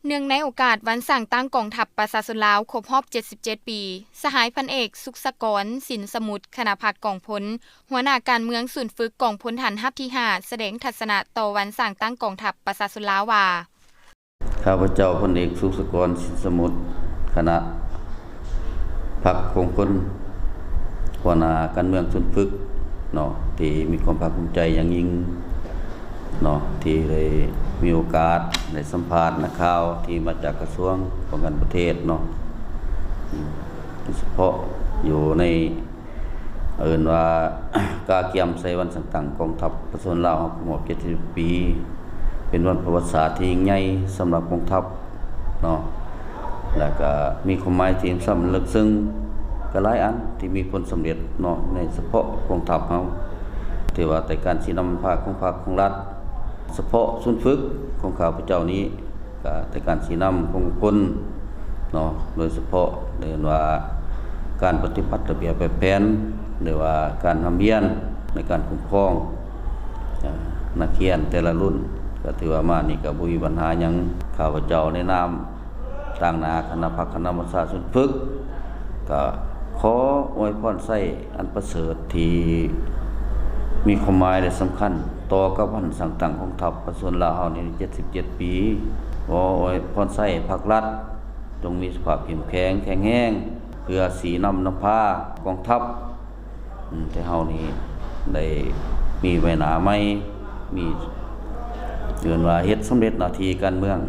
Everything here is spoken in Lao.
ເນື່ອງໃນໂອກາດວັນສ້າງຕັ້ງກອງທັບປະຊາຊົນລາວຄົບຮອບເຈັດສິບເຈັດປີ, ສະຫາຍພັນເອກ ສຸກສະກອນ ສິນສະໝຸດ ຄະນະພັກກອງພົນ, ຫົວໜ້າການເມືອງສູນຝຶກກອງພົນຖານຮັບທີຫ້າ ສະແດງທັດສະນະຕໍ່ວັນສ້າງຕັ້ງກອງທັບປະຊາຊົນລາວວ່າ: ຂ້າພະເຈົ້າ ພັນເອກ ສຸກສະກອນ ສິນສະໝຸດ ຄະນະພັກກອງພົນ, ຫົວໜ້າການເມືອງສູນຝຶກເນາະ ທີ່ມີຄວາມພາກພູມໃຈຢ່າງຍິ່ງເນາະ ທີ່ໄດ້ມີໂອກາດໄດ້ສຳພາດນັກຂ່າວທີ່ມາຈາກກະຊວງປ້ອງກັນປະເທດເນາະ ໂດຍສະເພາະຢູ່ໃນ ເອີ້ນວ່າ ກາກຽມໃສ່ວັນສ້າງຕັ້ງກອງທັບປະຊາຊົນລາວເຮົາຄົບຮອບເຈັດສິບປີ ເປັນວັນປະຫວັດສາດທີ່ຍິ່ງໃຫຍ່ສຳລັບກອງທັບເນາະ ແລະກະມີຄວາມໝາຍທີ່ມີສຳຄັນເລິກເຊິ່ງ ກະຫຼາຍອັນທີ່ມີຜົນສຳເລັດເນາະ ໃນສະເພາະກອງທັບເຮົາ ຖືວ່າແຕ່ການຊີ້ນຳພາຂອງພັກຂອງລັດ ສະເພາະສູນຝຶກຂອງຂ້າພະເຈົ້ານີ້ ກະແຕ່ການຊີ້ນຳຂອງຄົນເນາະ ໂດຍສະເພາະເອີ້ນວ່າການປະຕິບັດລະບຽບແບບແຜນ ຫຼືວ່າການຮ່ຳຮຽນໃນການຄຸ້ມຄອງ ເອີ່ ນັກຮຽນແຕ່ລະລຸ້ນ ກະຖືວ່າມານີ້ກະບໍ່ມີບັນຫາຫຍັງ. ຂ້າພະເຈົ້າໃນນາມຕາງໜ້າຄະນະພັກຄະນະປະຊາຊົນຝຶກ ກະຂໍອວຍພອນໄຊ ອັນປະເສີດທີ່ມີຄວາມໝາຍ ແລະ ສຳຄັນຕໍ່ກັບວັນສ້າງຕັ້ງກອງທັບປະຊາຊົນລາວເຮົານີ້ເຈັດສິບເຈັດປີ. ຂໍອວຍພອນໄຊພັກລັດ ຈົ່ງມີສະພາບເຂັ້ມແຂງແຂງແຮງ ເພື່ອຊີ້ນຳນຳພາກອງທັບ ອາ ແຕ່ເຮົານີ້ໄດ້ມີໃບໜ້າໃໝ່ ມີ ເອີ້ນວ່າເຮັດສຳເລັດໜ້າທີ່ການເມືອງ.